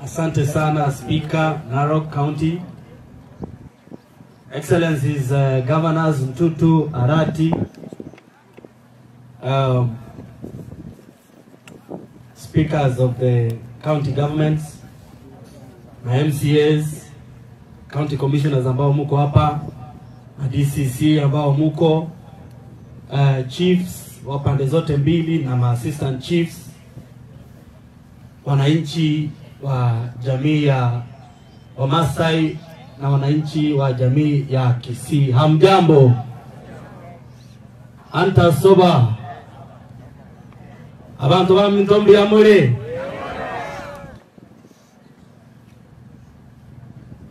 Asante sana Speaker, Narok County. Excellencies, Governors Ntutu, Arati, speakers of the county governments, na MCAs, county commissioners ambao muko hapa, na DCC ambao muko, chiefs wa pande zote mbili na ma assistant chiefs, wananchi wa jamii ya Wamasai na wananchi wa jamii ya Kisii, hamjambo? Anta soba abantu ba mintombi ya mwere.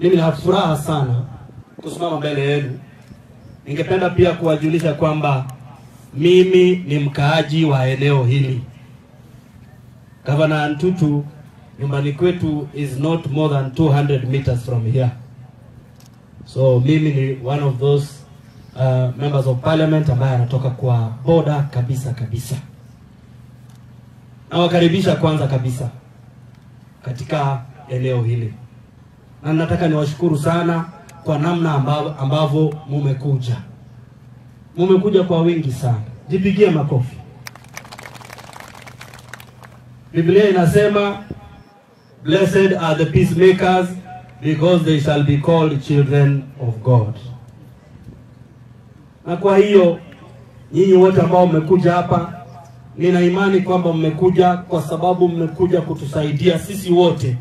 Mimi nina furaha sana kusimama mbele yenu. Ningependa pia kuwajulisha kwamba mimi ni mkaaji wa eneo hili. Governor Ntutu, nyumbani kwetu is not more than 200 meters from here. So mimi ni one of those members of parliament ambaye anatoka kwa border kabisa kabisa. Nawakaribisha kwanza kabisa katika eneo hili. Na nataka niwashukuru sana kwa namna ambavyo mumekuja. Mumekuja kwa wingi sana. Jipigie makofi. Biblia inasema, blessed are the peacemakers because they shall be called children of God. Na kwa hiyo nyinyi wote ambao mmekuja hapa, nina imani kwamba mmekuja kwa sababu mmekuja kutusaidia sisi wote.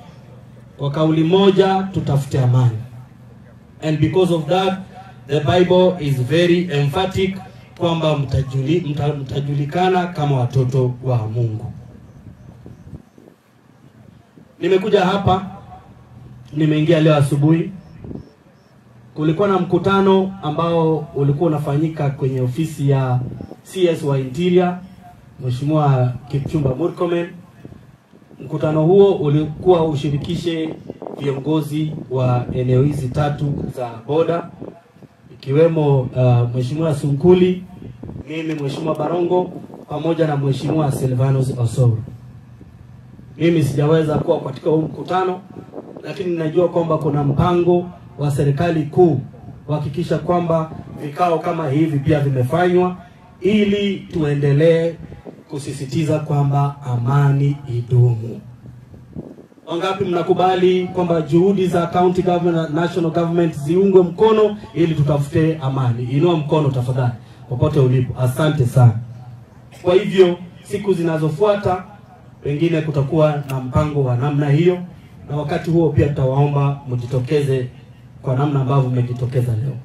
Kwa kauli moja, tutafute amani. And because of that, the Bible is very emphatic kwamba mtajulikana kama watoto wa Mungu. Nimekuja hapa, nimeingia leo asubuhi. Kulikuwa na mkutano ambao ulikuwa unafanyika kwenye ofisi ya CS wa Interior, Mheshimiwa Kipchumba Murkomen. Mkutano huo ulikuwa ushirikishe viongozi wa eneo hizi tatu za boda, ikiwemo Mheshimiwa Sunkuli, mimi Mheshimiwa Barongo, pamoja na Mheshimiwa Silvanus Osoro. Mimi sijaweza kuwa katika huu mkutano, lakini ninajua kwamba kuna mpango wa serikali kuu kuhakikisha kwamba vikao kama hivi pia vimefanywa ili tuendelee kusisitiza kwamba amani idumu. Wangapi mnakubali kwamba juhudi za county government na national government ziungwe mkono ili tutafute amani? Inua mkono tafadhali popote ulipo. Asante sana. Kwa hivyo siku zinazofuata pengine kutakuwa na mpango wa namna hiyo, na wakati huo pia tutawaomba mjitokeze kwa namna ambavyo mmejitokeza leo.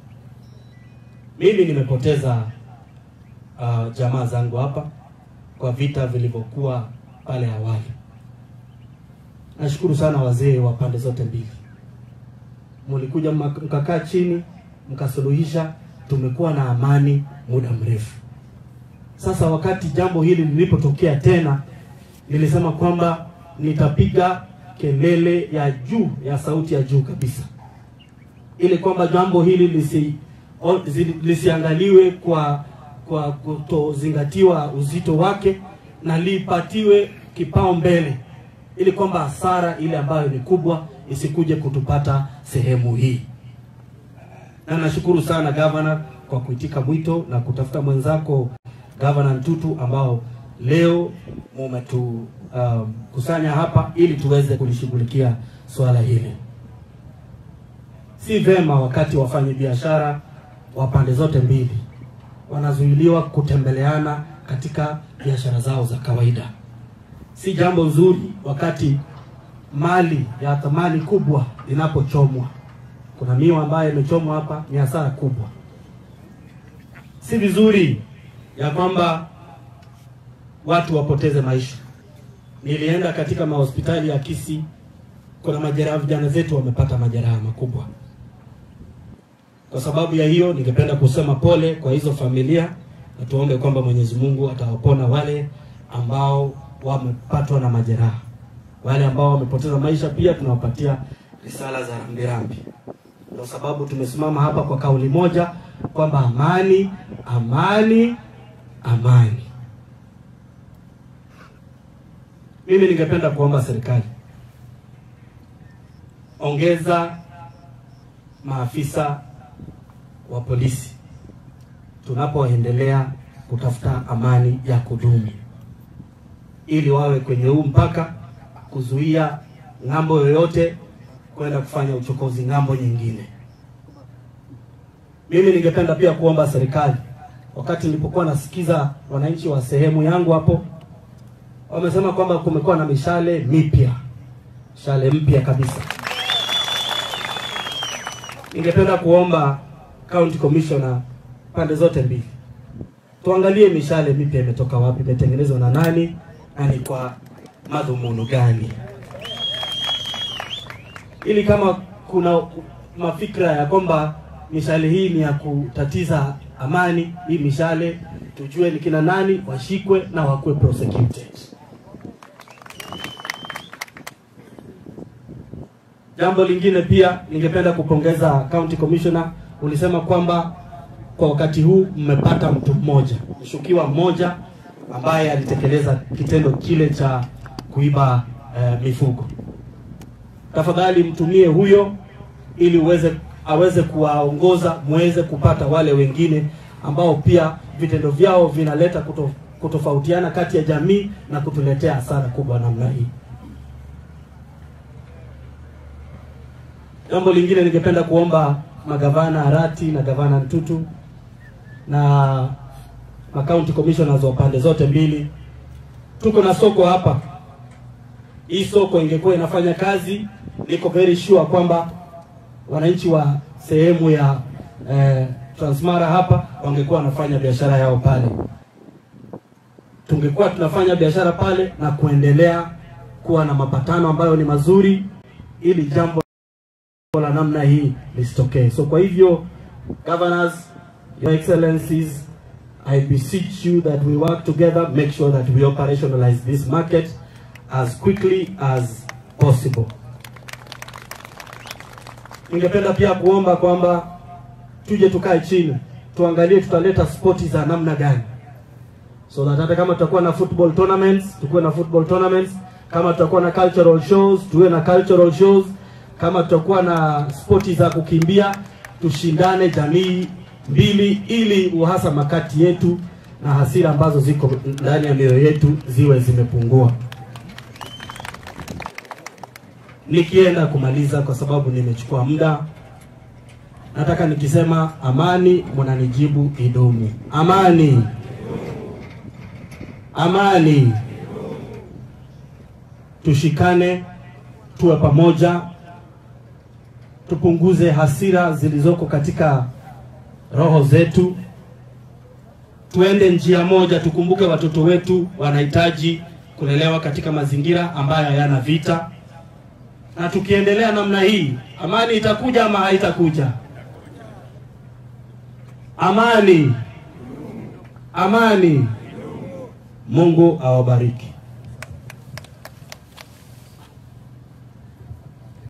Mimi nimepoteza jamaa zangu hapa kwa vita vilivyokuwa pale awali. Nashukuru sana wazee wa pande zote mbili. Mlikuja mkakaa chini, mkasuluhisha, tumekuwa na amani muda mrefu. Sasa wakati jambo hili lilipotokea tena, nilisema kwamba nitapiga kelele ya juu, ya sauti ya juu kabisa, ili kwamba jambo hili lisiangaliwe kwa kutozingatiwa uzito wake na lipatiwe kipaumbele, ili kwamba hasara ile ambayo ni kubwa isikuje kutupata sehemu hii. Na nashukuru sana Governor kwa kuitika mwito na kutafuta mwenzako Governor Ntutu ambao leo mmetukusanya hapa ili tuweze kulishughulikia swala hili. Si vema wakati wafanyabiashara wa pande zote mbili wanazuiliwa kutembeleana katika biashara zao za kawaida. Si jambo nzuri wakati mali ya thamani kubwa inapochomwa. Kuna miwa ambayo imechomwa hapa, ni hasara kubwa. Si vizuri ya kwamba watu wapoteze maisha. Nilienda katika mahospitali ya Kisii, kuna majeraha, vijana zetu wamepata majeraha makubwa. Kwa sababu ya hiyo, ningependa kusema pole kwa hizo familia, na tuombe kwamba Mwenyezi Mungu atawapona wale ambao wamepatwa na majeraha. Wale ambao wamepoteza maisha pia tunawapatia risala za rambirambi. Kwa sababu tumesimama hapa kwa kauli moja kwamba amani, amani, amani. Mimi ningependa kuomba serikali ongeza maafisa wa polisi tunapoendelea kutafuta amani ya kudumu, ili wawe kwenye huu mpaka kuzuia ng'ambo yoyote kwenda kufanya uchokozi ng'ambo nyingine. Mimi ningependa pia kuomba serikali, wakati nilipokuwa nasikiza wananchi wa sehemu yangu hapo, wamesema kwamba kumekuwa na mishale mipya, mishale mpya kabisa. Ningependa kuomba County Commissioner pande zote mbili, tuangalie mishale mipya imetoka wapi, imetengenezwa na nani, na ni kwa madhumuni gani, ili kama kuna mafikra ya kwamba mishale hii ni ya kutatiza amani, hii mishale tujue ni kina nani, washikwe na wakuwe prosecuted. Jambo lingine pia ningependa kupongeza County Commissioner, ulisema kwamba kwa wakati huu mmepata mtu mmoja, mshukiwa mmoja ambaye alitekeleza kitendo kile cha kuiba mifugo. Tafadhali mtumie huyo ili aweze kuwaongoza, muweze kupata wale wengine ambao pia vitendo vyao vinaleta kutofautiana kati ya jamii na kutuletea hasara kubwa namna hii. Jambo lingine ningependa kuomba magavana Arati na gavana Ntutu na county commissioners wa pande zote mbili, tuko na soko hapa. Hii soko ingekuwa inafanya kazi, niko very sure kwamba wananchi wa sehemu ya Transmara hapa wangekuwa wanafanya biashara yao pale. Tungekuwa tunafanya biashara pale na kuendelea kuwa na mapatano ambayo ni mazuri, ili jambo la namna hii lisitokee. So kwa hivyo, governors, your excellencies, I beseech you that we work together, make sure that we operationalize this market as quickly as possible. Ningependa pia kuomba kwamba tuje tukae chini, tuangalie tutaleta sporti za namna gani, so that hata kama tutakuwa na football tournaments, tukuwe na football tournaments, kama tutakuwa na cultural shows, tuwe na cultural shows, kama tutakuwa na sporti za kukimbia, tushindane jamii mbili, ili uhasama kati yetu na hasira ambazo ziko ndani ya mioyo yetu ziwe zimepungua. Nikienda kumaliza, kwa sababu nimechukua muda, nataka nikisema amani mnanijibu idumu. Amani, amani. Tushikane, tuwe pamoja, tupunguze hasira zilizoko katika roho zetu, tuende njia moja. Tukumbuke watoto wetu wanahitaji kulelewa katika mazingira ambayo hayana vita. Na tukiendelea namna hii, amani itakuja ama haitakuja? Amani, amani. Mungu awabariki.